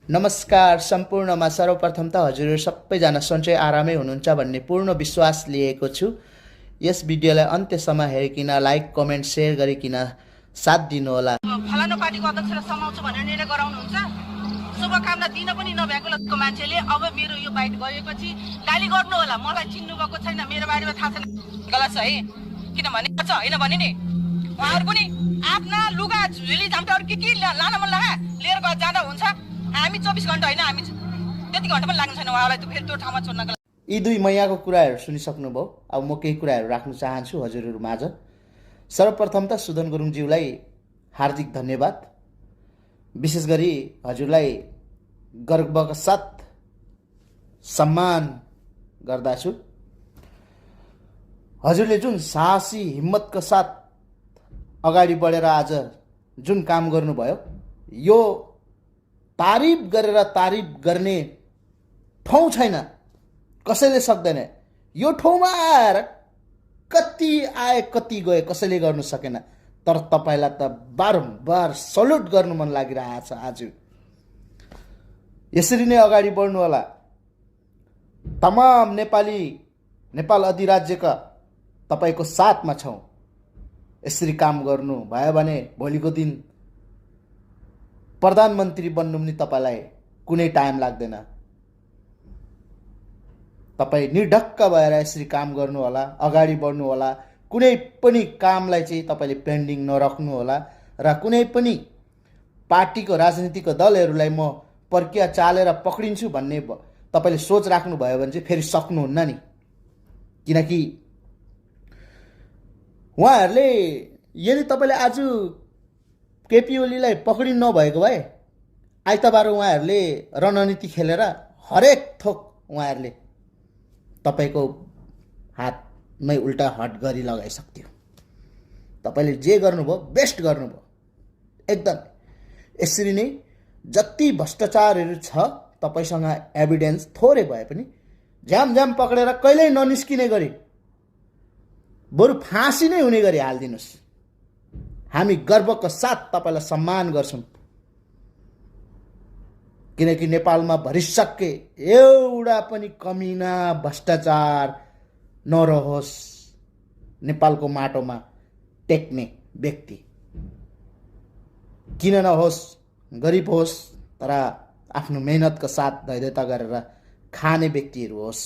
नमस्कार सम्पूर्णमा सर्वप्रथम त हजुरहरू सबैजना सन्चै आरामै हुनुहुन्छ भन्ने पूर्ण विश्वास लिएको छु। यस भिडियोलाई अन्त्यसम्म हेरिकिन लाइक कमेन्ट सेयर गरिकिन साथ दिनुहोला। फलानु पार्टीको अध्यक्षलाई समाउँछु भनेर निर्णय गराउनुहुन्छ। शुभकामना दिन पनि नभ्याएको मान्छेले अब मेरो यो बाइट गएपछि गाली गर्नु होला। मलाई चिन्नु भएको छैन, मेरो बारेमा थाहा छैन, गलत छ है। किनभने होइन भने नि उहाँहरू पनि आफ्ना लुगा झुली झाम्टाहरू के लान मन लाग्यो लिएर जाँदा हुन्छ। हामी 24 घण्टा होइन, हामी त्यति घण्टा पनि लाग्ने छैन उहाँलाई फेरि त्यो ठाउँमा छोड्नको लागि। यी दुई मैयाको कुराहरू सुनिसक्नुभयो। अब म केही कुराहरू राख्न चाहन्छु हजुरहरू माझ। सर्वप्रथम त सुदन गुरुङज्यूलाई हार्दिक धन्यवाद। विशेष गरी हजुरलाई गर्वका साथ सम्मान गर्दछु। हजुरले जुन साहसी हिम्मतका साथ अगाडि बढेर आज जुन काम गर्नुभयो, यो तारिफ गरेर तारिफ गर्ने ठाउँ छैन, कसैले सक्दैन। यो ठाउँमा आएर कति आए कति गए कसैले गर्नु सकेन, तर तपाईलाई त बारम्बार सल्युट गर्नु मन लागिरहेछ। आज यसरी नै अगाडि बढ्नु होला। तमाम नेपाल अधिराज्यका तपाईको साथमा छौँ। यसरी काम गर्नु भयो भने भोलिको दिन प्रधानमन्त्री बन्नु पनि तपाईलाई कुनै टाइम लाग्दैन। तपाई निर्धक्क भएर यसरी काम गर्नु होला, अगाडि बढ्नु होला। कुनै पनि कामलाई चाहिँ तपाईले पेन्डिङ नराख्नु होला र कुनै पनि पार्टीको राजनीतिक दलहरूलाई म प्रक्रिया चालेर पक्रिन्छु भन्ने तपाईले सोच राख्नु भयो भने चाहिँ फेरि सक्नुहुन्न नि। किनकि उहाँहरूले यदि तपाईले आज केपी ओलीलाई पक्रिनु नभएको भए आइतबार उहाँहरूले रणनीति खेलेर हरेक थोक उहाँहरूले तपाईको हातमै उल्टा हट गरी लगाइसक्थ्यो। तपाईले जे गर्नुभयो बेस्ट गर्नुभयो एकदम। यसरी नै जति भ्रष्टाचारहरू छ तपाईसँग एभिडेन्स थोरै भए पनि झ्याम पक्रेर कहिल्यै ननिस्किने गरी बरु फाँसी नै हुने गरी हालिदिनुहोस्। हामी गर्वको साथ तपाईलाई सम्मान गर्छौँ। किनकि नेपालमा भरिसके एउटा पनि कमिना भ्रष्टाचार नरहोस्। नेपालको माटोमा टेक्ने व्यक्ति किन नहोस्, गरिब होस्, तर आफ्नो मेहनतको साथ धैर्यता गरेर खाने व्यक्तिहरू होस्।